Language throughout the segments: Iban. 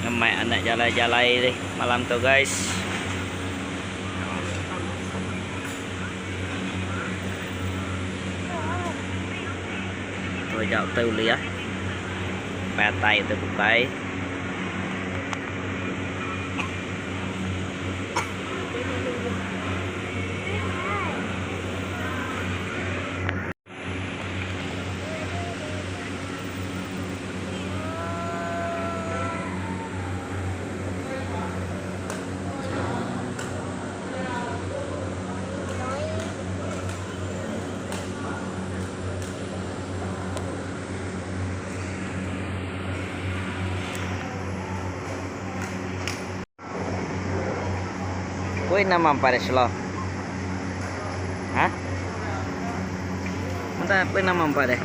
Ngemai anak jalai-jalai deh malam tu guys. Tu aja utai ulih ah. Patai utai bukai. Kuih nama empa deh selo. Ha? Entah kuih nama empa deh.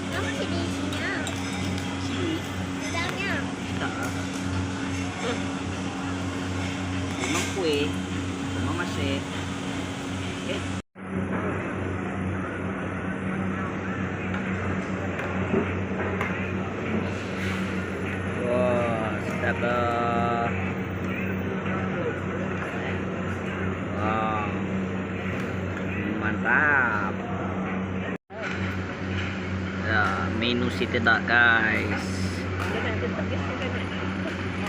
Nama sida isinya? Udangnya. Memang kuih, memang masih. Okay. Wah, sedap lah. Wah. Mantap. Ya, menu si tidak guys.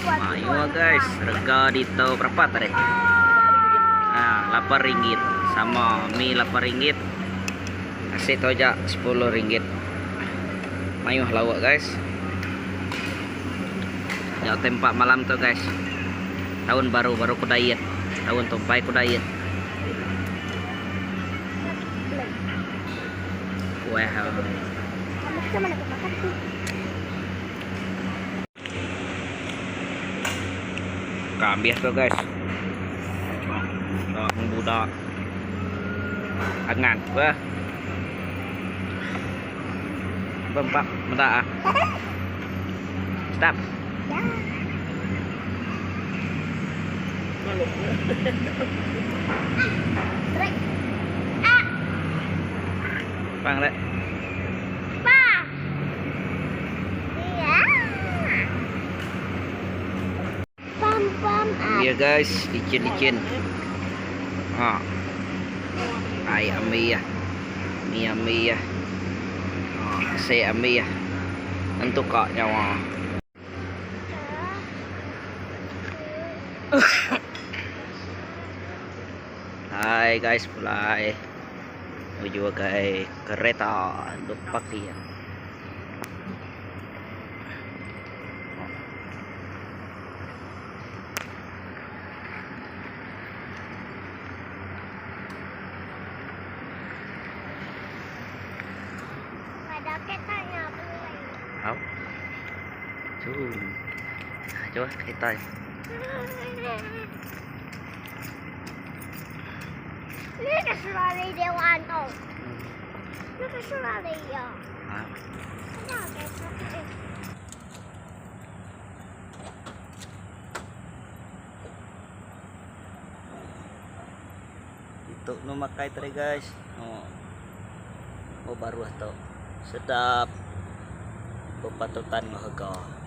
Mayuh guys, rega ditu berapa tadi? Nah, 8 ringgit sama mi 8 ringgit. Nasi tu aja 10 ringgit. Mayuh lauk guys. Jauh tempat malam tu guys. Tahun baru baru ku diet. Tahun tu empai ku diet. Kueh. Kambih tu guys. Budak budak. Angan apa? Bempak meda ah. Sedap. Pang lek. Iya guys, licin-licin. Ha. Ai ambi ya. Mi ambi ya. Ha, se ambi ya. Nentu ka nyawa. Hai guys, pulai. Menuju ke kereta untuk pagi ya. Ada kereta Au. Chú. Chú kereta. 那个是哪里的豌豆？那个是哪里呀？啊。那个是。 Itu nu makai tadi guys. Oh. Oh baru tu. Sedap. Berpatutan harga.